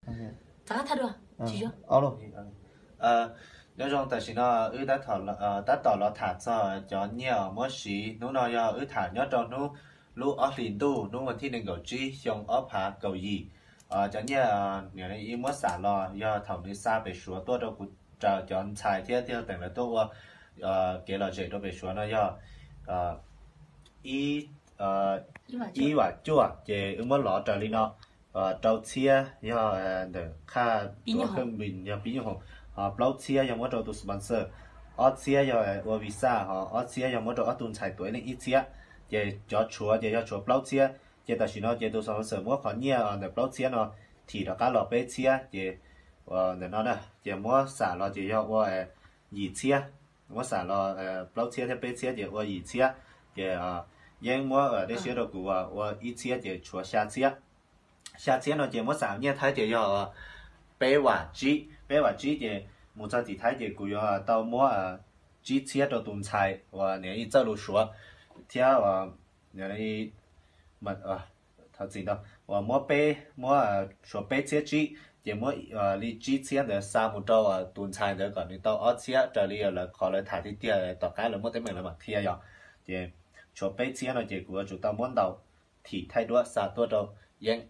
Nyob zoo, tam sim no wb tab tom los tham txog cov nyiaj muab siv. Hnub no yog wb tham nyob rau hnub lub ob hlis ntuj, hnub vas thib nees nkaum tsib xyoo ob phav kaum yim. Cov nyiaj ib muab xam los yog thaum nws xa pem Suav tuaj rau kuv raws cov ntxhais thiab tij laug teem lawv tuaj ua kev lom zem rau pem Suav no yog ib vam cuaj, ces wb muab lov raws li no. Rau txhiab yog ntawm qhaj tuav kheej npis yog pib nyuj hoom, ho plaub txhiab yog muab rau tus sponsor, ob txhiab yog ua visa, ho ob txhiab yog muab rau ob tug ntxhais tuav ib leeg ib txhiab. Ces cov tshuav ces yog tshuav plaub txhiab. Ces tam sim no ces tus sponsor muab qhov nyiaj ntawm plaub txhiab no thim rov qab los peb txhiab, ces ntawm no na ces muab xam los ces yog ua yim txhiab. Muab xam los plaub txhiab thiab peb txhiab ces ua yim txhiab. Ces yeej muab dej siab rau kuv ua ib txhiab ces tshuav xya txhiab. Xya txhiab no ces muab xam nyiaj Thaib ces yog peb vam tsib, peb vam tsib ces mus txog tim Thaib ces kuv yuav tau muab tsib txhiab rau tus ntxhais uas niam ib txawj lus Suav thiab uas muab peb, muab tshuav peb txhiab tsib, ces muab li tsib txhiab ntawd xa mus rau tus ntxhais ntawd kom nws tau ob txhiab raws li lawv qhov lawv tham tiag tiag, tom qab lawv muaj teeb meem lawv mam qhia yom. Ces tshuav peb txhiab no ces kuv yuav tsum tau muab ntaus thim thaij duab xa tuaj rau yeeb.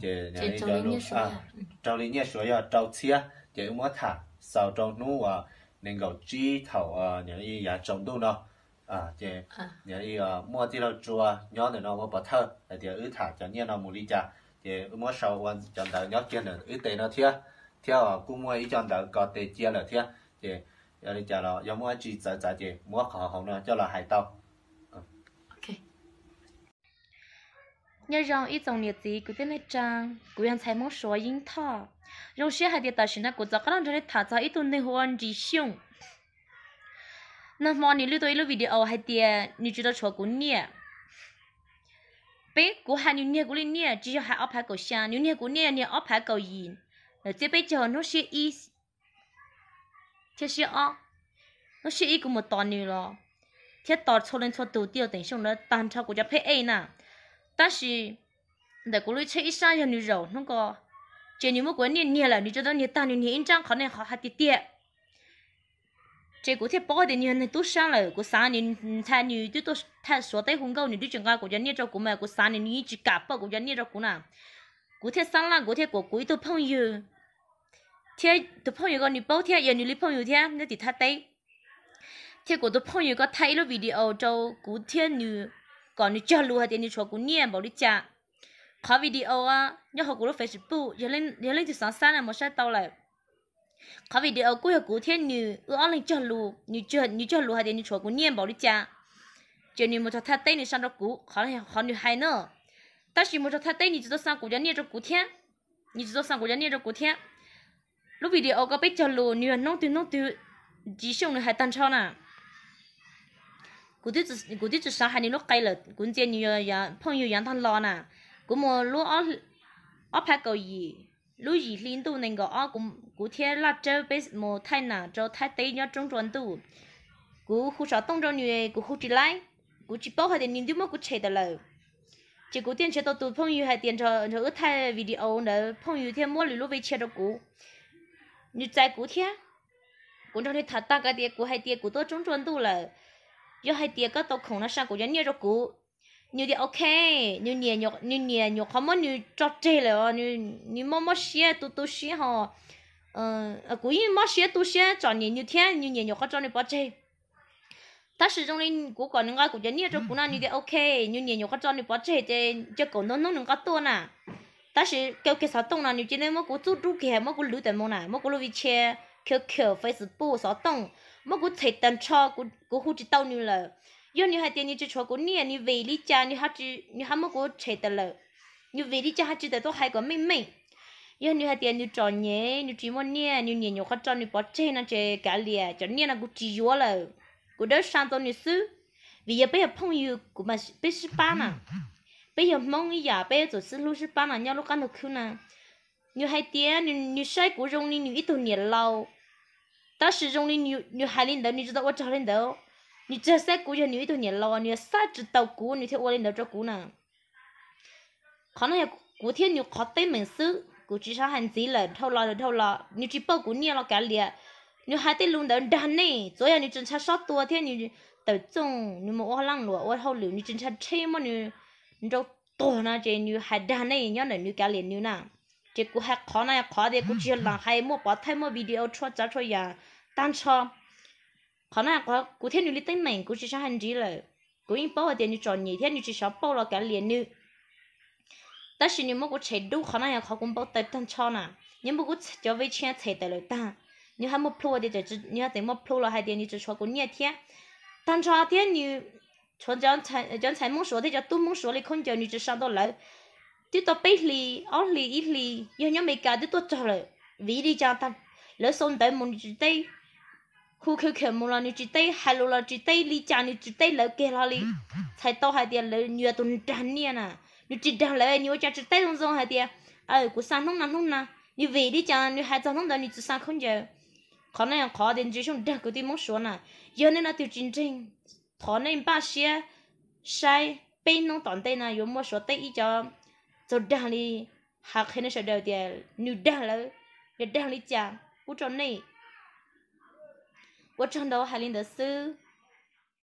Ces raug li nyiaj Suav yog rau txhiab, ces wb muab tham xaus rau hnub uas nees nkaum tsib thaum yav tsaus ntuj no. Ces muaj tij laug Tsua nyob ntawm no ua pov thawj hais tias wb tham cov nyiaj no mus li cas, ces wb muab sau ua cov ntawv nyob kiag ntawm wb tes no thiab, thiab kuj muaj ib co ntawv ko tes cia lawm thiab. Ces yog li cas los yog muaj dab tsi txawv txav ces muab qhov hauv no coj los hais tau. Nyob zoo ib tsoom niam txiv kwv tij neej tsa, kuv yog ntxhais Hmoob Suav Yeeb Thoj. Zoo siab hais tias tam sim no kuv rov qab los nrog nej tham txog ib tug neeg hu ua Ntsis Xyooj. Nag hmo nws lub tau ib lub video hais tias nws tsis tau tshuav kuv nyiaj. Peb, kuv hais nws niag kuv li nyiaj tsis yog hais ob phav kaum xya, nws niag kuv nyiaj yog niag ob phav kaum yim, lawm txia peb caug hnub siab ib thiab siab ob, hnub siab ib kuv mus tos nws los thiab tos txhua leej txhua tus tij laug Teem Xyooj ntawd tag nrho kuv cov pheb ej na. Tab sis ntawm kuv lub tsheb ib sab yog nws zaum hnub ko, ces nws muab kuv niaj niag lawm, nws tsis tau niag tag, nws niag ib nrab qhov nej qhov hais tiag tiag. Ces kuv thiaj paub tias nws yog neeg tub sab lawm, kuv xav nws ntshai nws twb tuaj thaj Suav teb hu nkauj, nws twb tsis nqa kuv cov nyiaj rau kuv mas kuv xav nws, nws yeej tsis kam pauj kuv cov nyiaj rau kuv na. Kuv thiaj xab laj, kuv thiaj kuam kuv ib tug phooj ywg, thiab tus phooj ywg ko nws paub thiab yog nws li phooj ywg thiab nyob tim Thaib teb, thiab kuv tus phooj ywg ko thaij ib lub video rau kuv thiab nws kom nws cog lus hais tias nws tshuav kuv nyiaj npaum li cas. Qhov video nyob hauv kuv lub Facebook, yog leej twg xav saib na mus saib tau lawm. Qhov video kuj yog kuv thiab nws wb ob leeg cog lus, nws cog lus hais tias nws tshuav kuv nyiaj npaum li cas, ces nws mus txog Thaib teb nws xa rau kuv, qhov nws hais na. Tab sis mus txog Thaib teb nws tsis tau xa kuv cov nyiaj rau kuv thiab, nws tsis tau xa kuv cov nyiaj rau kuv thiab. Lub video ko peb cog lus nws yog hnub twg hnub twg Ntsis Xyooj nws hais tag nrho na. Kuv twb tsis xav hais nws lub qe lawm, kuv ntxias nws phooj ywg yav ntag los na. Kuv mus lub ob phav kaum yim, lub yim hli ntuj nees nkaum ob, kuv thiab Laj Tsawb peb mus thaij nas rau Thaib teb nyob roob nrua ntuj. Kuv hu xov tooj rau nws, kuv hu tsis laib, kuv tsis paub hais tias nws twb muab kuv tshem tawm lawm. Ces kuv thiaj nrhiav tau tus phooj ywg hais tias nrog wb thaij video ntawd, phooj ywg thiaj muab lwm lub vij chia rau kuv. Nws txais kuv thiab, kuv nrog nws tham tag hais tias kuv hais tias kuv tuaj roob nrua ntuj lawm, yog hais tias koj tau khoom no xa kuv cov nyiaj rau kuv. Nws tias ok, nws niam nyuam qhuav muab nws tso tseg lawm, nws mob mob siab tu tu siab ho. Kuv yeej mob siab tu siab tsom niam nws thiab, nws niam nyuam qhuav tso nws pov tseg. Tab sis zoo li kuv kom nws nqa kuv cov nyiaj rau kuv no, nws tias ok, nws niam nyuam qhuav tso nws pov tseg ces cia kaum ntau hnub nws nqa tuaj na. Tab sis kaw kiag xov tooj no nws cia li muab kuv txub rub kiag, muab kuv lwv tawm mus na, muab kuv lub vij chia, Q Q, Facebook, xov tooj, muab kuv tshem tag nrho, kuv hu tsis tau nws lawm. Yog nws hais tias nws tsis tshuav kuv nyiaj, nws vim li cas nws ho muab kuv tshem tawm lawm? Nws vim li cas ho tsis tawm tuaj hais kom meej meej? Yog nws hais tias nws txom nyem, nws tsis muaj nyiaj, nws niam nyuam qhuav tso nws pov tseg no ces kav liam, cov nyiaj no kuv tsis yuav lawm, kuv dawb sa rau nws xwb. Vim yog peb yog phooj ywg, kuv mas peb sib pab na, peb yog Hmoob ib yam, peb txawm sib hlub sib pab mas nyob lub qab ntuj khwb na. Nws hais tias nws saib kuv zoo li nws ib tug niam laus, tab sis zoo li nws hais li ntawd nws tsis tau ua raws li ntawd. Nws tsis saib kuv yog nws ib tug niam laus, nws xav tsis tau kuv nws thiaj ua li ntawd rau kuv na. Qhov no yog kuv thiab nws qhov teeb meem xwb. Kuv tsis sab hais ntxiv lawm, dhau los dhau los, nws tsis pauj kuv nyiaj los kav liam. Nws hais tej lus ntawd nrag nej, tsuav yog nws tsis ntshai sob tua thiab nws tawm txooj, nws mus ua leej luam ua hauj lwm, nws tsis ntshai rhe muab nws nrau tuag no ces nws hais dag nej nyob ntawm nws kav liam nws na. Ces kuv hais qhov no qhov tias kuv tsis yog lam hais muaj pov thawj muaj video tshua tsav tshua yam tag nrho. Qhov no qhov kuv thiab nws li teeb meem kuv tsis sab hais ntxiv lawm. Kuv yeej paub hais tias nws txom nyem thiab nws tsis sov pauj los kav liam nws. Tab sis nws muab kuv tshem dub, qhov no yog qhov kuv npau taws tag nrho na. Nws muab kuv cov vij tshiab txhem tawm lawm tag. Nws hais muaj plhu tias, nws hais txawm muaj plhu los hais tias nws tsis tshuav kuv nyiaj thiab. Tag nrho thiab nws tshuav cov ntxhais Hmoob Suav thiab cov tub Hmoob Suav li khaub ncaws nws tsis sa tau lawv. Twb tau peb hlis ob hlis ib hlis yog nyob Amelikas twb tuaj txog lawm. Vim li cas lawv xau ntawv mus nws tsis teb, hu khawv khawm mus los nws tsis teb, hais lus los tsis teb, li cas nws tsis teb lawv kiag hlo li. Txhais tau hais tias lawv, nws yog tus nrag nyiaj na. Nws tsis dag lawv, nws ua cas tsis teb zoo zoo hais tias, aw, kuv xa hnub no hnub no. Nws vim li cas nws hais txog hnub ntawd nws tsis xa khaub ncaws? Qhov no yog qhov tias ntsis zoo dag kwv tij Hmoob Suav na. Yog nej leej twg tsis ntseeg, thov nej npaj siab saib peb hnub tom ntej no yuav muaj Suav teb ib cov txaug dag li. Hais qhia nej sawv daws tias nws dag lawv, yog dag li cas pub rau nej. Ua tsaug ntau, hais li ntawd xwb.